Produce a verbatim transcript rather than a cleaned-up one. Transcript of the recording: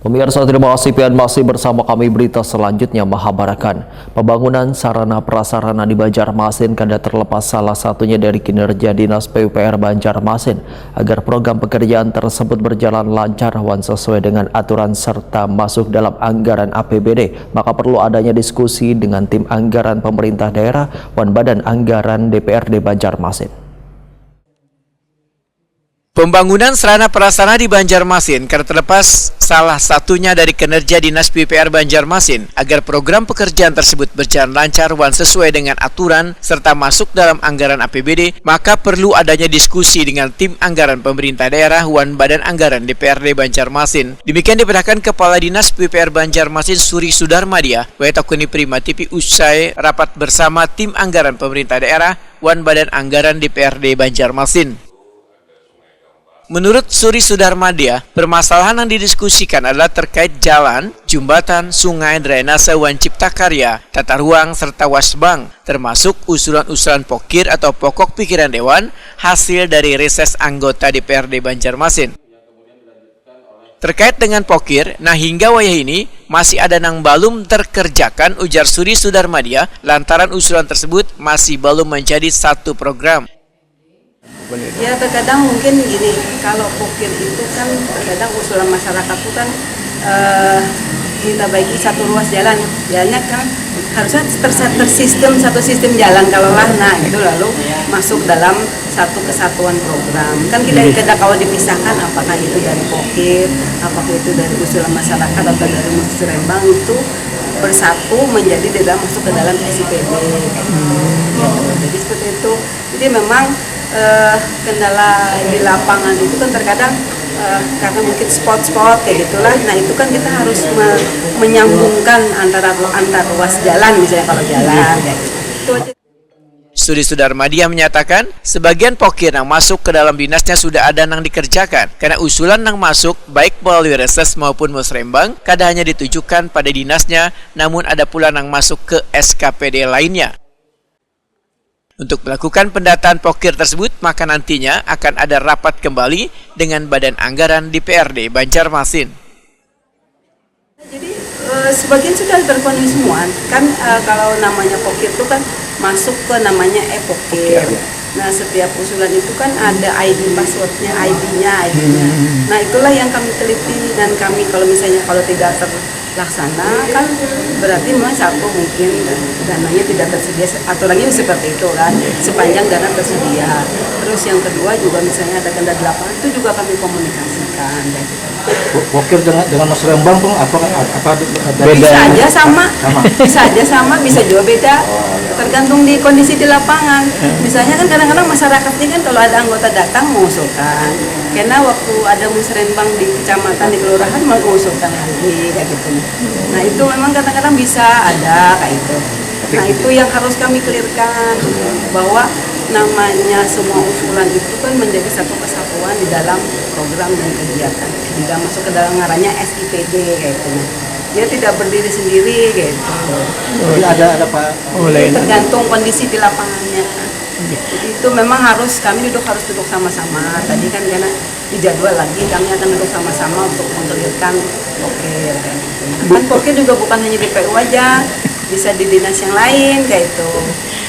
Pemirsa, terima kasih pian masih bersama kami. Berita selanjutnya mahabarakan pembangunan sarana prasarana di Banjarmasin kada terlepas salah satunya dari kinerja Dinas P U P R Banjarmasin. Agar program pekerjaan tersebut berjalan lancar wan sesuai dengan aturan serta masuk dalam anggaran A P B D, maka perlu adanya diskusi dengan tim anggaran pemerintah daerah wan badan anggaran D P R D Banjarmasin. Pembangunan sarana prasarana di Banjarmasin kada terlepas salah satunya dari kinerja Dinas P U P R Banjarmasin. Agar program pekerjaan tersebut berjalan lancar wan sesuai dengan aturan serta masuk dalam anggaran A P B D, maka perlu adanya diskusi dengan tim anggaran pemerintah daerah wan badan anggaran D P R D Banjarmasin. Demikian dipatahkan Kepala Dinas P U P R Banjarmasin Suri Sudarmadia, wae takuni Prima T V usai rapat bersama tim anggaran pemerintah daerah wan badan anggaran D P R D Banjarmasin. Menurut Suri Sudarmadia, permasalahan yang didiskusikan adalah terkait jalan, jembatan, sungai, drainase, wan cipta karya, tata ruang, serta wasbang, termasuk usulan-usulan pokir atau pokok pikiran dewan hasil dari reses anggota D P R D Banjarmasin. Terkait dengan pokir, nah hingga wayah ini masih ada nang balum terkerjakan, ujar Suri Sudarmadia, lantaran usulan tersebut masih balum menjadi satu program. Ya, terkadang mungkin gini, kalau pokir itu kan terkadang usulan masyarakat itu kan eh, kita bagi satu ruas jalan, jalannya kan harusnya ter tersistem satu sistem jalan, kalau lah nah itu lalu masuk dalam satu kesatuan program. Kan kita tidak kalau dipisahkan apakah itu dari pokir, apakah itu dari usulan masyarakat atau dari musrembang, itu bersatu menjadi dalam masuk ke dalam S I P D. Gitu. Jadi seperti itu. Jadi memang eh, kendala di lapangan itu kan terkadang eh, karena mungkin spot-spot kayak gitulah. Nah, itu kan kita harus me menyambungkan antara antar ruas jalan, misalnya kalau jalan kayak gitu. Itu aja. Suri Sudarmadia menyatakan, sebagian pokir yang masuk ke dalam dinasnya sudah ada nang dikerjakan, karena usulan nang masuk baik melalui reses maupun musrembang kada hanya ditujukan pada dinasnya, namun ada pula nang masuk ke S K P D lainnya. Untuk melakukan pendataan pokir tersebut, maka nantinya akan ada rapat kembali dengan Badan Anggaran D P R D Banjarmasin. Jadi eh, sebagian sudah terpenuhi semua. Kan eh, kalau namanya pokir itu kan masuk ke namanya e-pokir. Nah, setiap usulan itu kan ada I D passwordnya, I D-nya, I D-nya. Nah, itulah yang kami teliti dan kami kalau misalnya kalau tidak terlaksana kan berarti memang satu mungkin dananya tidak tersedia, aturannya seperti itu kan, sepanjang dana tersedia. Terus yang kedua juga misalnya ada kendala di lapangan itu juga kami komunikasikan. Dan Pokir dengan dengan musrembang pun apa apa ada bisa aja sama. Sama. Bisa aja sama, bisa juga beda. Oh, iya. Tergantung di kondisi di lapangan. Misalnya kan kadang-kadang masyarakat ini kan kalau ada anggota datang mengusulkan. Karena waktu ada musrembang di kecamatan, di kelurahan mengusulkan lagi kayak gitu. Nah, itu memang kadang-kadang bisa ada kayak itu. Nah, itu yang harus kami clearkan bahwa namanya semua usulan itu kan menjadi satu kesatuan di dalam program dan kegiatan. Tidak masuk ke dalam ngarannya S I P D kayak itu. Dia tidak berdiri sendiri kayak itu. Jadi ada ada Pak. Oh, lain. Tergantung kondisi di lapangannya. Jadi itu memang harus kami duduk harus duduk sama-sama. Tadi kan karena di jadwal lagi kami akan duduk sama-sama untuk mengkelirkan pokir kayak gitu. Kan pokir juga bukan hanya di P U aja, bisa di dinas yang lain kayak itu.